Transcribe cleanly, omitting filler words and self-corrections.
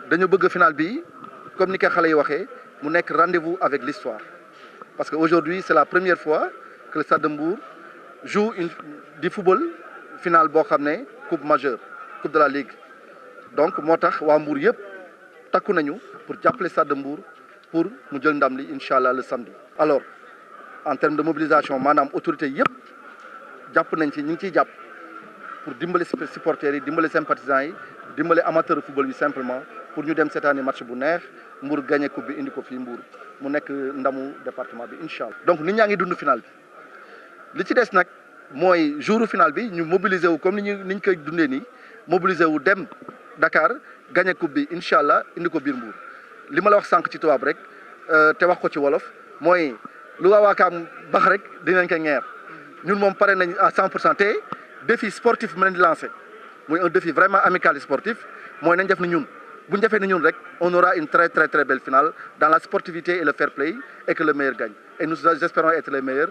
dañu bëgg final bi comme ni ko xale yi waxee mu nekk rendez-vous avec l'histoire parce que aujourd'hui c'est la première fois que le Stade de Mbour joue du football final boo xam ne coupe majeure coupe de la ligue donc moo tax waa Mbour yëpp takku nañu pour jàppale Stade de Mbour pour mu jël ndam li incha allah le samedi. alors en termes de mobilisation maanaam autorité yëpp jàpp nañ ci ñu ngi ciy jàpp pour dimbali supporters yi dimbali sympathisants yi dimbali amateur football bi simplement pour ñu dem seetaani match bu neex Mbour gagné coupe bi indi ko fii Mbour mu nekk ndamu département bi incha allah. donc nit ñaa ngi dund final bi li ci des nag mooy jouru final bi ñu mobiliser wu comme ni ñu koy dundee nii mobiliser wu dem Dakar gagné coupe bi incha allah indi ko biir Mbour li ma la wax sànq ci tubaab rek te wax ko ci wolof mooy lu waa Wakaam bax rek dinañ ko ñeer ñun moom pare nañ à 100% te défi sportif bi ma leen di lancé muy un défi vraiment amical et sportif mooy nañ def ni ñun bu ñu defee ni ñun rek on aura une très très très belle finale dans la sportivité et le fair play et que le meilleur gagne et nous espérons être les meilleurs